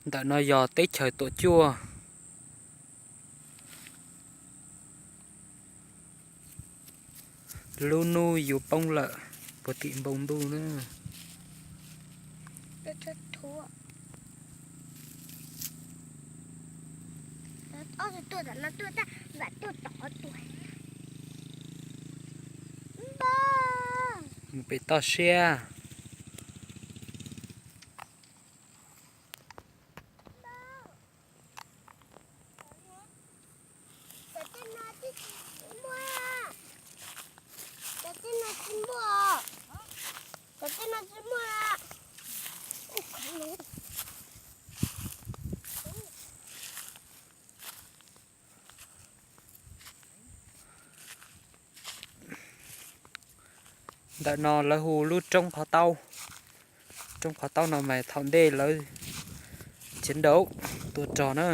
Ntawm no yog teb chaws Tuam Cuaj. Lub hnub yuav poob lawm, puag tim npoo ntuj na. Mus pem toj siab. Ntawm no lawv hu lub roob qhov taub. Roob qhov taub no mas thaum ntej lawv chiav nraum tua rog na.